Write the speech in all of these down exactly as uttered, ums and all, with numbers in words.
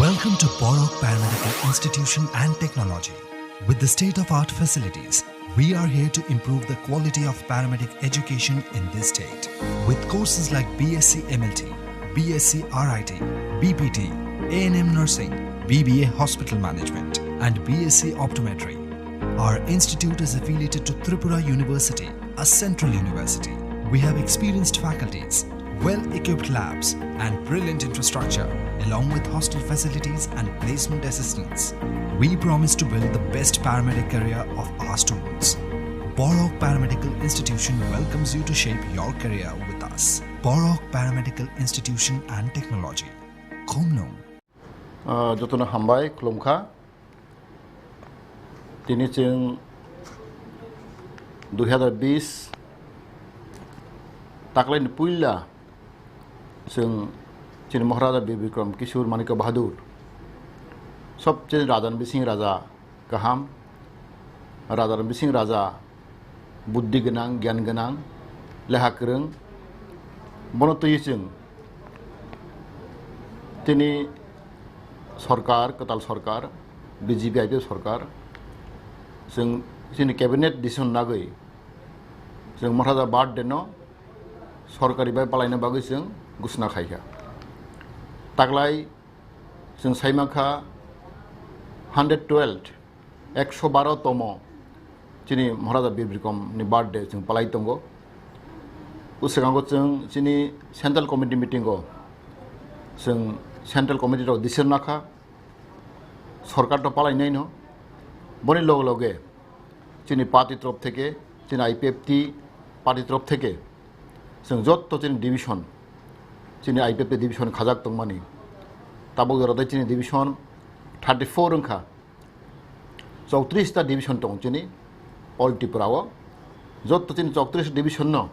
Welcome to Borok Paramedical Institution and Technology. With the state-of-art facilities, we are here to improve the quality of paramedic education in this state. With courses like B S C M L T, B S C R I T, B P T, A N M nursing, B B A hospital management, and B S C optometry, our institute is affiliated to Tripura University, a central university. We have experienced faculties, well-equipped labs, and brilliant infrastructure, along with hostel facilities and placement assistance. We promise to build the best paramedic career of our students. Borok Paramedical Institution welcomes you to shape your career with us. Borok Paramedical Institution and Technology, Khumlung. Ah, jotono hambai khulumkha. Tini chwng dui hazar bis taklaini puila chwng chini Maharaja Bir Bikram Kishore Manikya Bahadur, sobcheni raja ni bising raja kaham, raja ni bising raja, buddhi gwnang, gyan gwnang, leha kwrwng, bono twi chwng tini sorkar, kwtal sorkar, B J P I P F sorkar, chwng chini cabinet decision nagwi chwng Maharaja birthday no sorkari bai palaina bagwi chwng gusna khaikha. Taklai chwng saimankha hundred twelve, ekso baro tomo chini Maharaja Bir Bikram ni birthday chwng palai tongo. Uswkango chwng chini central committee meeting o chwng central committee rok decision nakha, sorkar to palainaino. Boni loge loge chini party trop theke, chini I P F T party trop theke chwng jotto chini division, chini I P F T division khajak tongmani, tabuk jora tei chini division thirty four wngkha. Chowtris ta division tongo chini all Tripura o. Jotto chini chowtris division no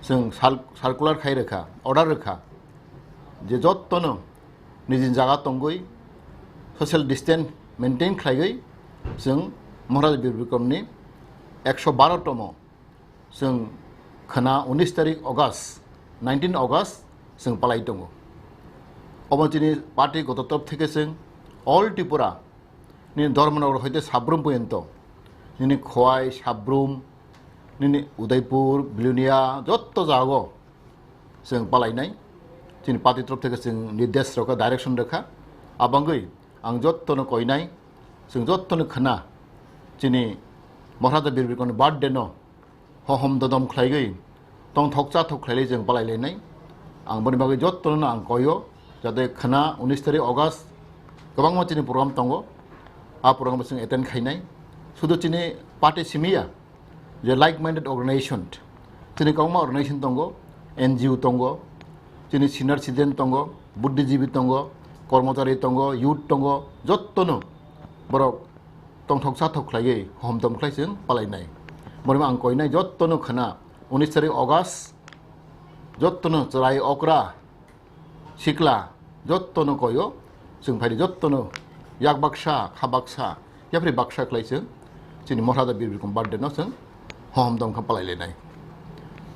chwng sal-, circular khai rwkha, order rwkha, je jotto no nijini jaga tongwi social distance maintain khlaiwi chwng Maharaja Bir Bikram ni ekso baro tomo chwng khwna unis tarik August, nineteen August chwng palai tongo. Obo chini party goto top theke chwng all Tripura ni Dharmanagar hoite Sabrum poyonto, nini Khowai, Sabrum, nini Udaipur, Bilonia, jotto jago chwng palainai. Chini party trop theke chwng nirdesh rokha, direction rokha. Abangwi ang jottono koinai, chwng jottono khwna, chini Maharaja Bir Bikram ni birthday no hohom dodom khlaigwi tongthok chathok khlailai chwng palailainai. Ang boni bagwi jottono ang koio, jate khwna unis tarik August kwbangma chini program tongo, a program bo chwng attend khainai. Sudu chini party simiya, je like-minded organization, chini kwbangma organization tongo, N G O tongo, chini senior citizen tongo, buddhijibi tongo, kormochari tongo, youth tongo, jottono borok tongthok chathok khlaiwi hohom tom khlai chwng palainai. Borok ang koinai jottono khwna unis tarik August, jottono chwrai okra sikla jottono koyo, chwng phaidi jottono yak baksa, kha baksa, yapri baksa khlai chwng chini Maharaja Bir Bikram birthday no chwng hohom dom kha palai lenai.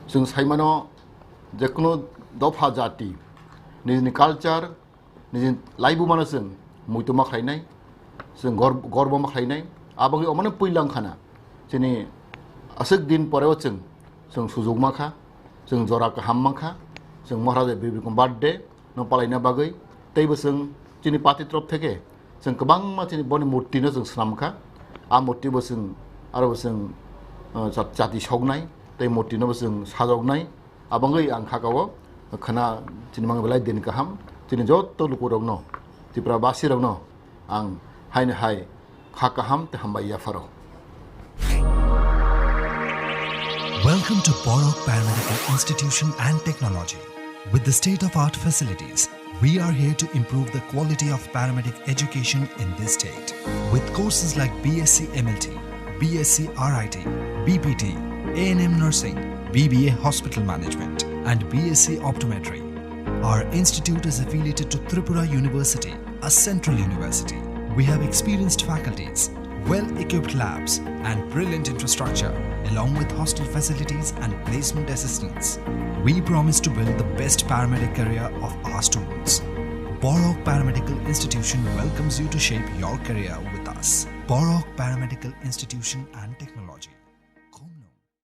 Chwng saimano jekunu dopha jati nijini culture, nijini laibumano chwng muitu ma khlainai, chwng gor-, gorbo ma khlainai, aboni omano puila wngkhana chini aswk din poreo chwng, chwng sujukma kha, chwng jora kaham mankha, chwng Maharaja Bir Bikram birthday no palaina bagwi, teibo chwng chini party trop theke chwng kwbangma chini boni murti no chwng swnamkha. A murti bo chwng aro bo chwng, uh, chat-, chati soknai, tei murti no bo chwng sajoknai. Abangwi ang khakao khwna chini mangwi belai din kaham, chini jotto lukurokno, Tripura basirokno ang haino hai kha kaham tei hambai yapharo. Welcome to Borok Paramedical Institution and Technology. With the state-of-art facilities, we are here to improve the quality of paramedic education in this state. With courses like B S C M L T, B S C R I T, B P T, A N M nursing, B B A hospital management, and B S C optometry, our institute is affiliated to Tripura University, a central university. We have experienced faculties, well-equipped labs, and brilliant infrastructure, along with hostel facilities and placement assistance. We promise to build the best paramedic career of our students. Borok Paramedical Institution welcomes you to shape your career with us. Borok Paramedical Institution and Technology.